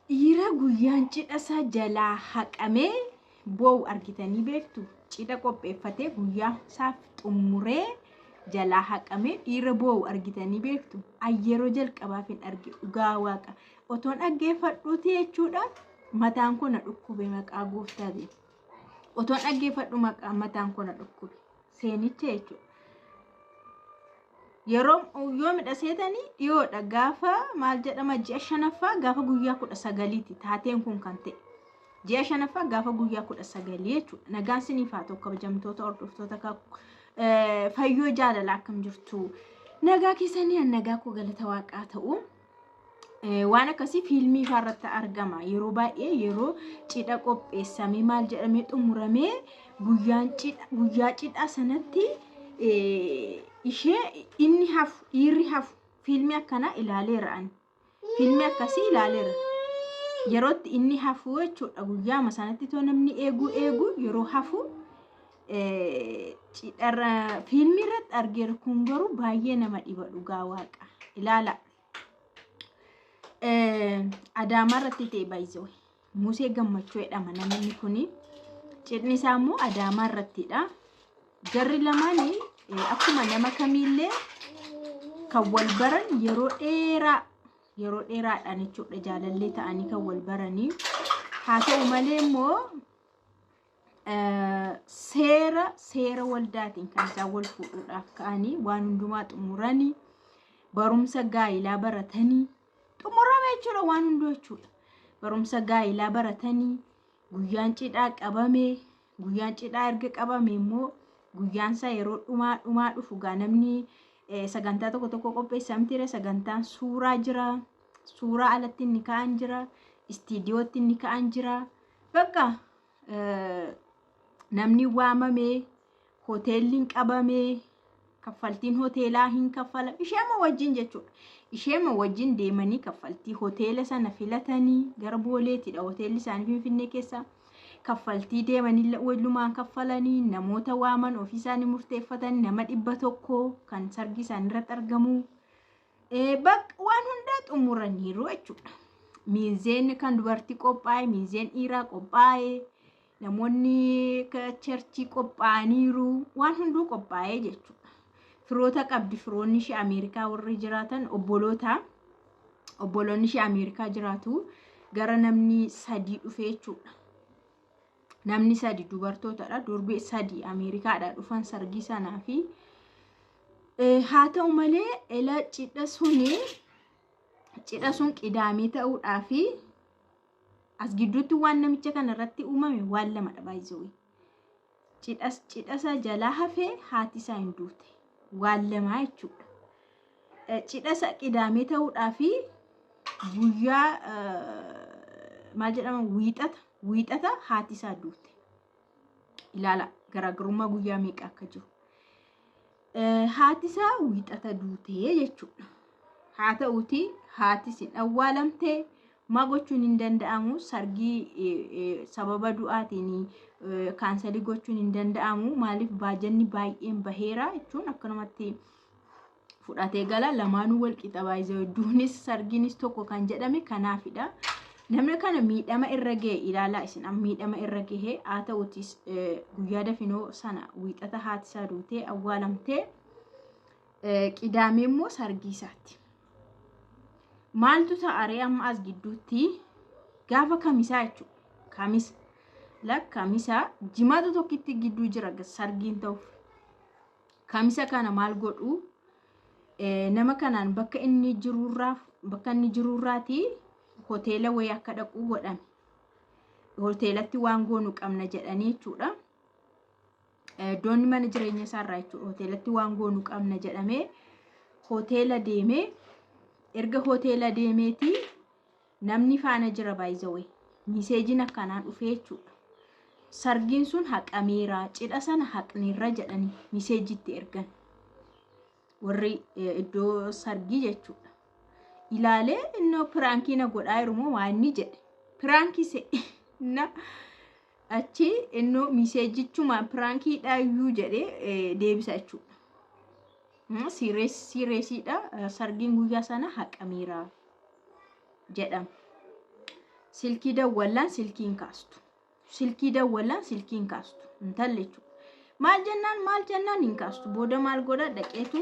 Dhiira guyyaan cidha isaa jalaa haqamee boo'u argitanii beektu? Cidha qopheeffatee guyyaa isaaf xumuree jalaa haqamee dhiira boo'u argitanii beektu? An yeroo jalqabaaf hin arge, dhugaa Waaqa. Otoon dhaggeeffadhuuti jechuudha, mataan koo na dhukkube maqaa Gooftaatiin. Otoon dhaggeeffadhu maqaa mataan koo na dhukkube. Seenicha jechuudha. Yeroo yoomidha seetanii? Dhiyoodha, gaafa maal jedhama, ji'a shanaffaa gaafa guyyaa 19ti taateen kun kan ta'e. Ji'a shanaffaa gaafa guyyaa 19 jechuudha. Nagaan siniif haa ta'u, kabajamtoota hordoftoota Fayyoo Jaalala, akkam jirtu? Nagaa keessanii? An nagaa koo, galata Waaqaa ta'u. Waan akkasii fiilmii irratti argama. Yeroo baay'ee yeroo cidha qopheessamee maal jedhamee xumuramee guyyaan cidha, guyyaa cidhaa sanatti ishee inni hafu, dhiirri hafu fiilmii akkanaa ilaaleera ani. Fiilmii akkasii ilaaleera. Yerootti inni hafu jechuudha, guyyaama sanatti too namni eeguu eeguu yeroo hafu cidharra fiilmii irratti argeera. Kun garuu baay'ee nama dhiba, dhugaa Waaqa. Ilaala. Adaamaa irratti ta'e baay'isee Musee Gammachuu jedhama namni kuni. Cidhni isaa immoo Adaamaa irrattidha. Jarri lamaan akkuma nama kamiillee kan wal baran yeroo dheeraa, yeroo dheeraadhaan jechuudha, jaalallee ta'anii kan wal baranii. Haa ta'u malee immoo seera waldaatiin kan isaan wal fuudhuudhaaf ka'anii, waan hundumaa xumuranii, barumsa gaa'ilaa baratanii xumurame jechuudha, waan hunduu jechuudha. Barumsa gaa'ilaa baratanii guyyaan cidhaa qabame. Guyyaan cidhaa erga qabame immoo guyyaan isaa yeroo dhumaa dhumaa dhufu gaa namni sagantaa tokko tokko qopheessaa mitiire? Sagantaan suuraa jira, suuraa alatti inni ka'an jira, istiidiyootti inni ka'an jira, bakka namni waamamee, hoteelli hin qabamee, kaffaltiin hoteelaa hin kaffala, isheema wajjin jechuudha. Isheema wajjin deemanii kaffaltii hoteela sana filatanii, gara Booleetidha hoteelli isaanii Finfinnee keessa. Kaffaltii deemanii walumaan kaffalanii, namoota waaman ofii isaanii murteeffatan, nama 100 kan sargii isaanii irratti argamu. Bakka waan hundaa xumuraniiru jechuudha. Miinzeen kan dubartii qophaa'e, miinzeen dhiiraa qophaa'e, namoonni church qophaa'aniiru, waan hunduu qophaa'ee jechuudha. Firoota qabdi, firoonni ishee Ameerikaa warri jiraatan, obboloota, obboloonni ishee Ameerikaa jiraatu, gara namni sadii dhufe jechuudha. Namni sadi dubartootadha. Durbi sadi Ameerikaadhaa dhufan sargii sanaa fi haa ta'u malee ela cidha suni, cidha sun qidaamee ta'uudhaa fi as gidduutti waan namicha kana irratti uumame waan lamadha baay'isuu. Cidhasa jalaa hafee, haati isaa hin duute. Waan lamaa jechuudha. Cidhasa qidaamee ta'uudhaa fi guyyaa maal jedhama, wiixata, wiixata haati isaa duute. Ilaala garaagarummaa guyyaa meeqa akka jiru. Haati isaa wiixata duutee jechuudha. Haa ta'uuti haatis hin awwaalamte, maa gochuun hin danda'amu, sargii sababa du'aatiin cancel gochuun hin danda'amu. Maaliif? Baajanni baay'een baheera jechuun akkanumatti fudhatee gala. Lamaanuu wal qixa baay'ee, duunis sargiinis tokko kan jedhame kanaafidha. Namni kana miidhama irra gahe ilaalaa isin, miidhama irra gahe. Haa ta'utis guyyaa dafinoo sana wiixata haati isaa duutee awwaalamtee, qidaamee immoo sargii isaati. Maaltu ta'aree amma as gidduutti? Gaafa kamisaa jechuudha. Kamisa. Kamisa jimaata tokkitti gidduu jira sargiin ta'uuf. Kamisa kana maal godhu? Nama kanaan bakka inni jirurraa, bakka inni jirurraatii hoteela wayii akka dhaqu godhame. Hoteelatti waan goonu qabna jedhanii jechuudha. Iddoon mana jireenya isaarraa jechuudha. Hoteelatti waan goonu qabna jedhamee hoteela deemee, erga hoteela deemeetii namni faana jira baay'izawee. Messageiin akkanaa dhufee jechuudha. Sargiin sun haqameera, cidha sana haqneerra jedhanii messageitti ergan. Warri iddoo sargii jechuudha. Ilaalee innoo prank na godhaa jiru moo waan inni jedhe. Prank se'e. Na achi innoo messageichuma prankiidhaayyuu jedhee deebisa jechuudha. Seriousiidha, sargiin guyyaa sana haqameera jedhama. Silkii dawwallaan silkiin kaastu. Silkii dawwallaan silkiin kaastu. Intalli jechuudha. Maal jennaan maal jennaan hin kaastu. Booda maal godha dhaqeetu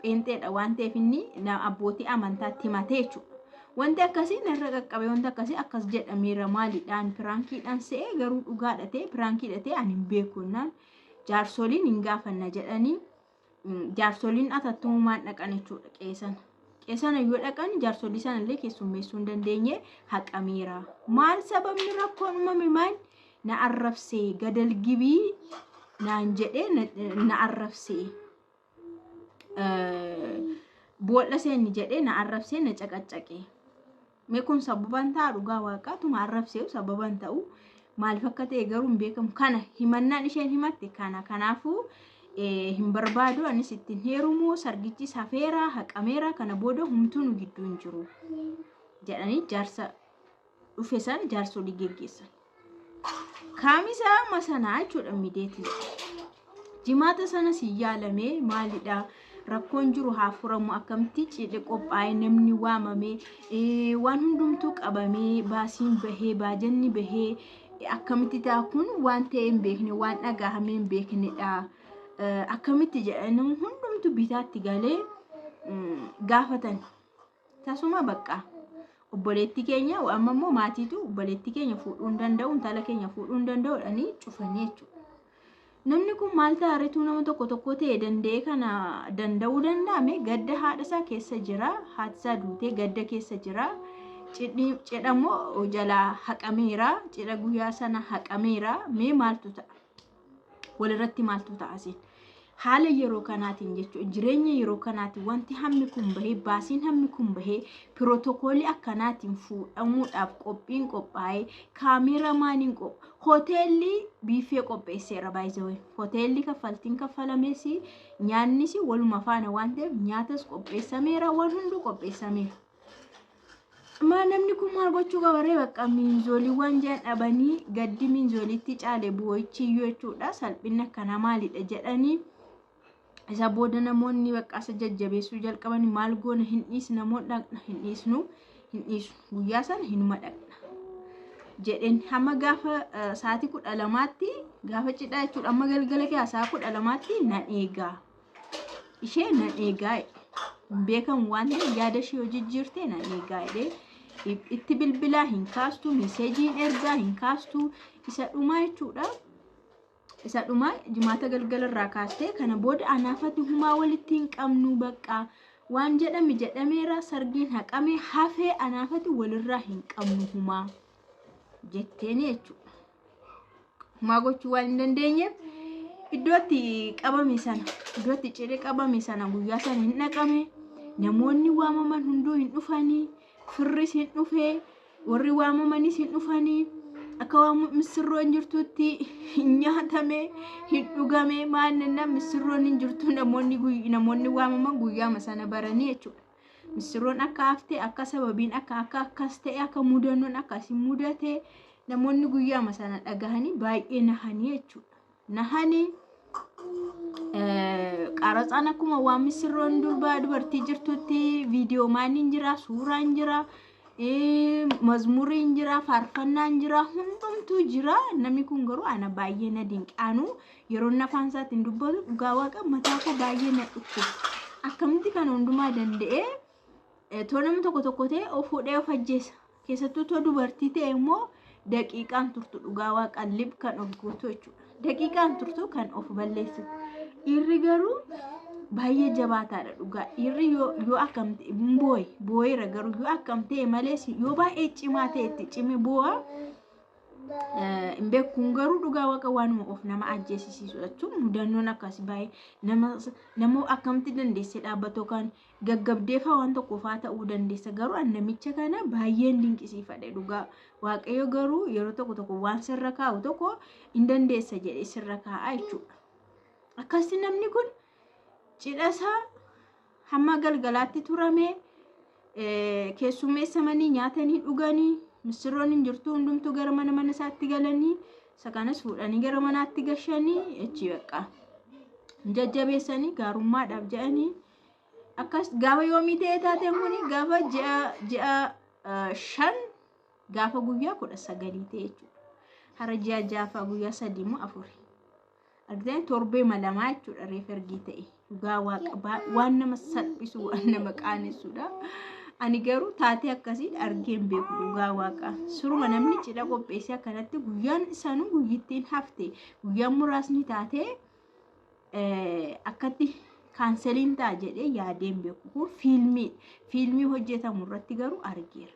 pheenxeedha waan ta'eef inni abbootii amantaatti himatee jechuudha. Wanti akkasii narra qaqqabe, wanti akkasii akkas jedhameera, maalidhaan prankiidhaan se'ee garuu dhugaadha ta'e, prankiidha ta'e ani hin beeku jennaan jaarsoliin hin gaafanna jedhanii jaarsoliin atattumaan dhaqan jechuudha qeesana. Qeesana yoo dhaqan jaarsolii sanallee keessummeessuu hin dandeenye, haqameera. Maal sababni rakkoon uumame maal? Na arrabsee, gadal gibii naan jedhee na arrabsee. Boolla seenni jedhee na arrabsee, na caqaccaqee. Mee kun sababan ta'a? Dhugaa waaqaatuma arrabsee sababan ta'u maaliif akka ta'e garuu hin beekamu. Kana himannaan isheen himatte kana. Kanaafuu hin barbaadu, anis ittiin heerumu, sargichi safeera, haqameera, kana booda humtuu nu gidduu hin jiru jedhanii jaarsa dhufe sana jaarsolii geggeessan. Kaamisa masanaa jechuudha mideetii. Jimaata sana si yaalamee maalidha, rakkoon jiru haa furamu, akkamitti cidhi qophaa'ee, namni waamamee, waan hundumtuu qabamee, baasiin bahee, baajanni bahee, akkamitti ta'a kun? Waan ta'e hin beekne, waan dhagahamee hin beeknedha. Akkamitti jedhanii hundumtuu bitaatti galee gaafatan. Tasuma bakka obboleettii keenya amma immoo maatiitu obboleettii keenya fuudhuu hin danda'u, intala keenya fuudhuu hin danda'u jedhanii cufanii jechuudha. Namni kun maal ta'a? Nama tokko tokko ta'e danda'ee kana danda'uu danda'ame, gadda haadha isaa keessa jira, haati isaa duutee gadda keessa jira. Cidha immoo jalaa haqameera, cidha guyyaa sana haqameera. Mee maaltu ta'a? Walirratti maaltu ta'a siin? Haala yeroo kanaatiin jechuudha, jireenya yeroo kanaatiin wanti hammi kun bahee, baasiin hammi kun bahee, pirootokoolii akkanaatiin fuudhamuudhaaf qophiin qophaa'ee, kaameeramaaniin hoteelli biifee qopheesseera baay'ee, hoteelli kaffaltiin kaffalamees, nyaannis waluma faana waan ta'eef nyaatas qopheessameera, waan hunduu qopheessameera. Maa namni kun maal gochuu qabaree? Bakka miinzoolii waan jedhan dhabanii, gaddi miinzooliitti caale, boo'ichi iyyuu jechuudha. Salphinni akkanaa maalidha jedhanii isa booda namoonni bakka isa jajjabeessuu jalqaban. Maal goona, hin dhiisna moo dhaqna? Hin dhiisnu, hin dhiisu, guyyaa sana hinuma dhaqna jedheen. Hamma gaafa sa'aatii 12tti, gaafa cidhaa jechuudha, amma galgala keessaa sa'a 12tti nan eegaa, ishee nan eegaa, hin beekamu waan ta'eef yaada ishee yoo jijjiirte nan eegaa jedhee itti bilbilaa hin kaastu, messageiin ergaa hin kaastu. Isa dhumaa jechuudha. Isa dhumaa jimaata galgala irraa kaastee kana booda anaafati humaa walitti hin qabnu, bakka waan jedhame jedhameera, sargiin haqame, hafee, anaafati walirraa hin qabnu humaa jetteeni jechuudha. Humaa gochuu waan hin dandeenyeef iddootti qabame sana, iddootti cidhi qabame sana guyyaa sana hin dhaqame. Namoonni waamaman hunduu hin dhufanii, firris hin dhufee, warri waamamanis hin dhufanii. Akka waan misirroon jirtutti hin nyaatame, hin dhugame. Maal nannaan misirroon hin jirtu, namoonni waamaman guyyaama sana baranii jechuudha. Misirroon akka haftee, akka sababiin akka akka akkas ta'e, akka mudannoon akkasii mudate namoonni guyyaama sana dhagahanii baay'ee nahanii jechuudha. Nahanii qaratsaan akkuma waan misirroon durbaa dubartii jirtutti viidiyoo maaniin jira, suuraan jira, mazmuriin jira, faarfannaan jira, hundumtuu jira. Namni kun garuu ana baay'ee na dinqaanu, yeroo inni afaan isaatiin dubbatu dhugaa waaqa mataa koo baay'ee na dhukkuba. Akkamitti kana hundumaa danda'ee? Too nama tokko tokko ta'e of fuudhee of ajjeesa. Keessattuu too dubartii ta'e immoo daqiiqaan turtu, dhugaa waaqa lib kan of gootu jechuudha. Daqiiqaan turtu kan of balleessitu. Dhiirri garuu baay'ee jabaataadha dhugaa. Dhiirri yoo akkam boo'e boo'eera, garuu yoo akkam ta'e malees yoo baay'ee cimaa ta'e itti cime boo'a. Hin beekuun garuu dhugaa waaqa waanuma of nama ajjeesisiisu jechuun mudannoon akkasii baay'ee nama akkamitti dandeessee dhaabbatu yookaan gaggabdee fa'aa waan tokko fa'aa ta'uu dandeessa. Garuu an namicha kana baay'een dinqisiifadhe dhugaa. Waaqayyo garuu yeroo tokko tokko waan sirra kaa'u tokko hin dandeessa jedhee sirra kaa'a jechuudha. Akkasi namni kun cidha isaa hamma galgalaatti turame, keessummeessamanii, nyaatanii, dhuganii, misirroon hin jirtu, hundumtuu gara mana mana isaatti galanii, isa kanas fuudhanii gara manaatti gashanii achi bakka jajjabeessanii gaarummaadhaaf jedhanii. Akkas gaafa yoomii ta'e taateen kuni? Gaafa ji'a 5. Gaafa guyyaa 19 ta'e jechuudha. Hara ji'a 6ffaa guyyaa 3 moo 4. Argitanii, torbee malamaa jechuudha reef ergii ta'e. Dhugaa Waaqa waan nama salphisu, waan nama qaanessudha. Ani garuu taatee akkasii argee hin beeku, dhugaa Waaqa. Suruma namni cidha qopheessee akkanatti guyyaan isaanuu guyyittiin hafte, guyyaan muraasni taatee akkatti kaanseliin ta'a jedhee yaadee hin beeku. Kun fiilmii hojjetamu irratti garuu argeera.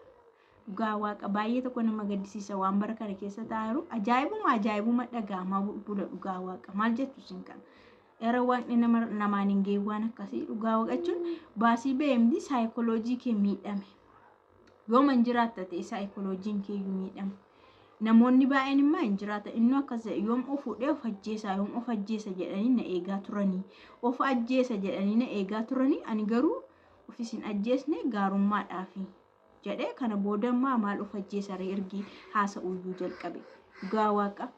Dhugaa Waaqa baay'ee tokko nama gaddisiisa waan bara kana keessa taa'aa jiru. Ajaa'ibuma ajaa'ibuma dhaga'amaa bula, dhugaa Waaqa. Maal jettu isin kana? Era waaqni nama namaan hin ga'e waan akkasii, dhugaa Waaqa jechuun baasii beemdi saayikoloojii kee miidhame. Yooma hin jiraatta ta'e saayikolojiin kee iyyuu miidhame. Namoonni baay'een immoo hin jiraatan, inni akkas jedhe, yoom of fuudhee of ajjeesa, yoom of ajjeesa jedhanii na eegaa turanii, of ajjeesa jedhanii na eegaa turanii, ani garuu ofis hin ajjeesne gaarummaadhaafi jedhee. Kana booda immoo maal of ajjeesa ree ergi haasa'uyyuu jalqabe, dhugaa Waaqa.